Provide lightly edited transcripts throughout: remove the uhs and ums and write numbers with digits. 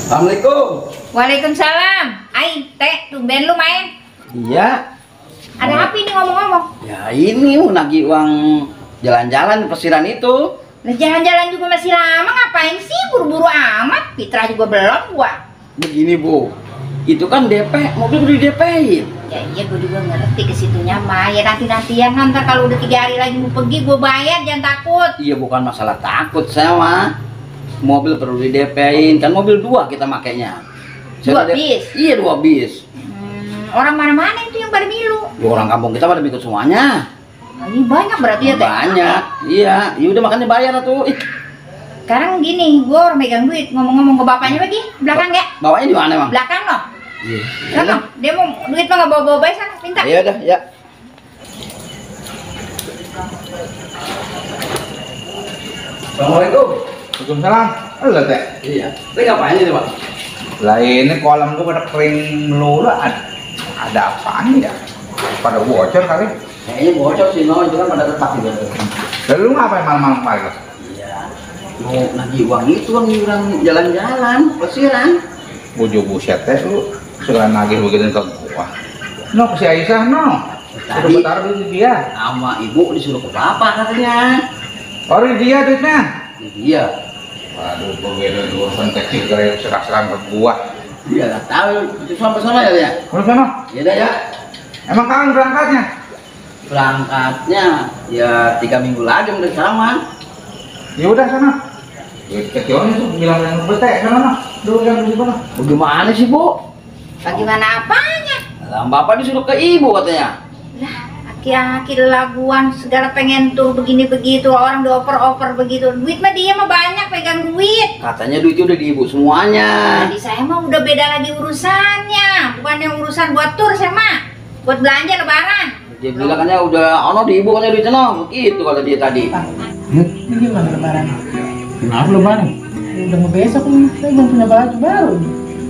Assalamualaikum. Waalaikumsalam. Ai, Teh, tumben lu main. Iya. Ada apa ini ngomong-ngomong? Ya ini mau nagih uang jalan-jalan pesiran itu. Nah, jalan-jalan juga masih lama, ngapain sih buru-buru amat? Fitrah juga belum gua. Begini Bu, itu kan DP, mobil udah DP-in. Ya iya, gua juga ngerti ke situnya mah. Ya nanti-nantian, ntar kalau udah 3 hari lagi mau pergi gua bayar, jangan takut. Iya bukan masalah takut saya mah. Mobil perlu di DP-in, kan mobil 2 kita makainya. 2 bis? Iya 2 bis. Orang mana-mana itu yang pada milu? Ya, orang kampung kita pada ikut semuanya. Oh, ini banyak berarti ya Teh? Banyak, iya. Ya udah makanya bayar tuh. Sekarang gini, gua orang megang duit, ngomong-ngomong ke bapaknya lagi, belakang ya? Bawanya di mana Bang? Belakang loh. Iya. Sana, dia mau duit mah nggak bawa-bawa baik sana, minta. Iya dah, ya. Assalamualaikum. Waalaikumsalam. Halo Teh. Iya. Teh ngapain ini Pak? Lah ini kolam gua pada kering melulu. Ada apaan ya? Pada bocor kali. Kayaknya bocor sih, no. Itu kan pada retak juga. Lalu lu ngapain malam-malam pagi? Iya. Mau nagih uang itu kan iuran jalan-jalan, pesiran. Bojo buset Teh lu sudah nagih begitu ke gua. No, ke si Aisyah no. Sudah bertaruh di dia. Sama ibu disuruh ke bapak katanya. Baru dia duitnya. Iya. Waduh, begitu urusan kecil kayak serah-serah ke gua. Iya lah tahu. Itu sampai sana ya ya. Lu sana? Iya dah ya. Emang kapan berangkatnya? Berangkatnya ya 3 minggu lagi udah sama. Ya udah sana. Duit kecilnya tuh bilang yang betek sana. Dulu yang di mana? Bagaimana sih Bu? Bagaimana apanya? Lah bapak disuruh ke ibu katanya. Lah, aki-aki laguan segala pengen tuh begini begitu, orang dioper-oper begitu. Duit mah dia mah banyak pegang duit. Katanya duitnya udah di ibu semuanya. Jadi saya mah udah beda lagi urusannya, bukan yang urusan buat tur saya mah, buat belanja lebaran. Dia bilang katanya udah ono di ibu katanya duitnya no. Begitu kata dia tadi. Ini gimana lebaran? Kenapa lebaran? Udah mau besok nih, saya belum punya baju baru.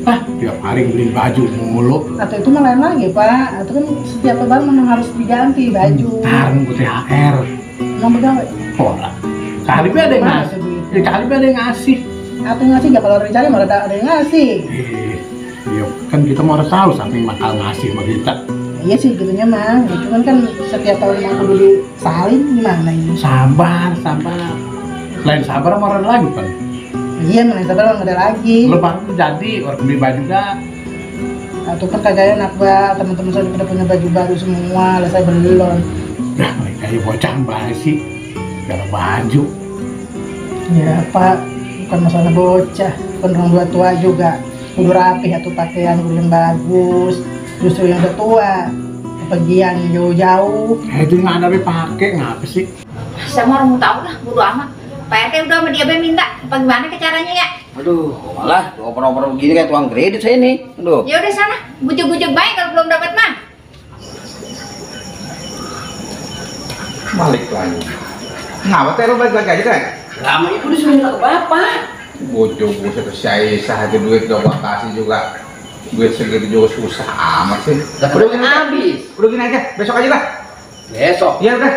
Ah, tiap hari beli baju mulu. Atau itu mah lain lagi Pak, atau kan setiap lebaran memang harus diganti baju. Ntar nunggu THR. Emang pegawai? Orang. Kali ada yang ngasih. Ya kali ada yang ngasih. Atau yang ngasih nggak kalau orang cari malah ada yang ngasih. Iya, kan kita mau harus tahu siapa yang bakal ngasih sama kita. Iya sih gitunya mah, ya, cuman kan setiap tahun yang kudu disalin gimana ini? Sabar, sabar. Lain sabar sama orang lagi Pak. Iya, mana sabar orang ada lagi. Lebaran jadi orang beli baju dah. Atau kan kagak enak Pak, teman-teman saya udah punya baju baru semua, lah saya belum. Nah, mereka ya bocah basi, gak ada baju. Ya Pak, bukan masalah bocah, bukan orang tua juga. Kudu rapih atau pakaian kudu yang bagus. Justru yang udah tua, kepergian jauh-jauh. Itu nggak ada pakai, ngapa sih? Saya mau tahu lah, bodo amat. Pak RT udah sama dia minta, apa gimana ke caranya ya? Aduh, malah oper-oper begini kayak tukang kredit saya ini. Aduh. Ya udah sana, bujuk-bujuk baik kalau belum dapat mah. Balik lagi. Ngapa Teh lu balik lagi aja Teh? Lama itu disuruh minta ke bapak. Bojo buset ke si Aisyah aja duit gak gua kasih juga. Duit segitu juga susah amat sih. Udah gini habis. Udah gini aja, besok aja lah. Besok. Iya udah.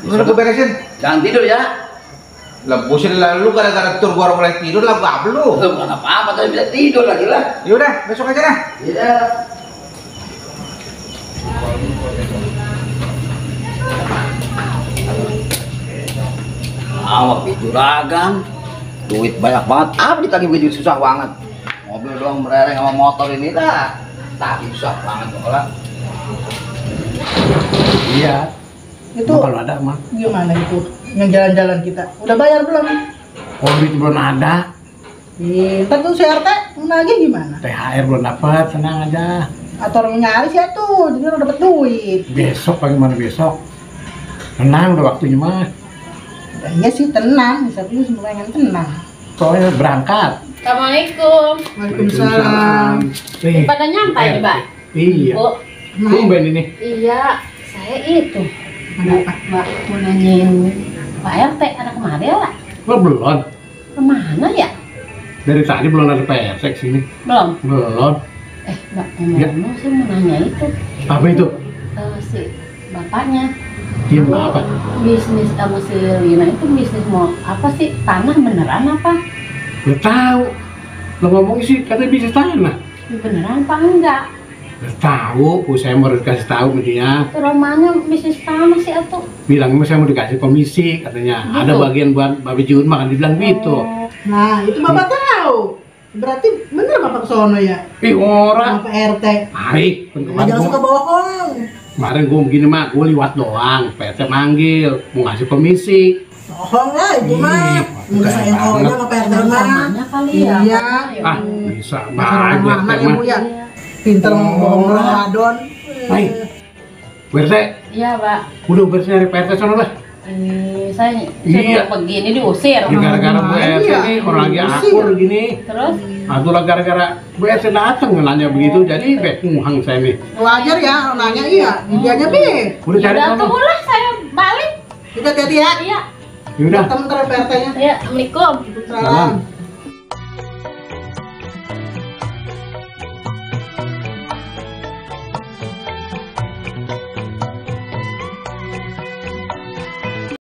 Udah gue beresin. Jangan tidur ya. Lah buset lalu gara-gara tur gua mulai tidur lah gak belum. Bukan apa-apa, tapi bisa tidur lagi lah. Ya udah, besok aja dah. Iya. Awak itu juragan, duit banyak banget. Apa ditagih begitu susah banget. Mobil doang merereng sama motor ini dah. Tapi susah banget orang. Iya. Itu Kalau ada mah. gimana itu? Yang jalan-jalan kita. Udah bayar belum? Oh, duit belum ada. Ntar tuh CRT nagih gimana? THR belum dapat, tenang aja. Atau orang nyari sih tuh, jadi udah dapet duit. Besok bagaimana besok? Tenang udah waktunya mah. Ya, iya sih tenang, bisa dulu semua yang tenang. Soalnya berangkat. Assalamualaikum. Waalaikumsalam. Pada nyampai nih, Mbak? Iya. Bu, Tumben ini. iya, saya itu. Kenapa? Mbak, mau nanyain Pak RT ada kemari ya? Lo belum? Kemana ya? Dari tadi belum ada pesek sini. Belum. Belum. Mbak, ngomong-ngomong saya mau nanya itu. Apa itu? Si bapaknya. Iya apa? Bisnis sama si Lina itu bisnis mau apa sih? Tanah beneran apa? Gak tahu. Lo ngomong sih katanya bisa tanah. Beneran apa enggak? Gak tahu. Saya mau dikasih tahu sama dia. Itu rumahnya bisnis tanah sih atau? Bilang saya mau dikasih komisi katanya. Gitu? Ada bagian buat Babe Jun makan dibilang gitu. Nah, itu Bapak tahu. Berarti bener Bapak kesono ya? Ih orang. Bapak RT. Mari. Jangan suka bohong. Kemarin gue begini mak, gue liwat doang. PT manggil, mau ngasih komisi. Bohong lah itu mah. Udah saya tahu aja Bapak RT mah. Rumahnya kali ya? Iya. Ah, bisa Orang banget lama teh ibu mah. ya. Pinter ngomong Ramadan. Hai, PRT, Iya, Pak. udah beres nyari PRT sana lah. Saya Iya. suruh begini diusir. Ya, gara-gara Bu RT iya. nih orang lagi Iya. akur gini. Terus Atulah gara-gara Bu RT datang nanya begitu, jadi nguhang saya nih. Wajar ya, orang nanya iya. Dia aja Bi. Udah cari udah sana. tunggu lah saya balik. Kita hati-hati ya. Iya. Yaudah. Temen PRT-nya. Iya, Assalamualaikum. Salam.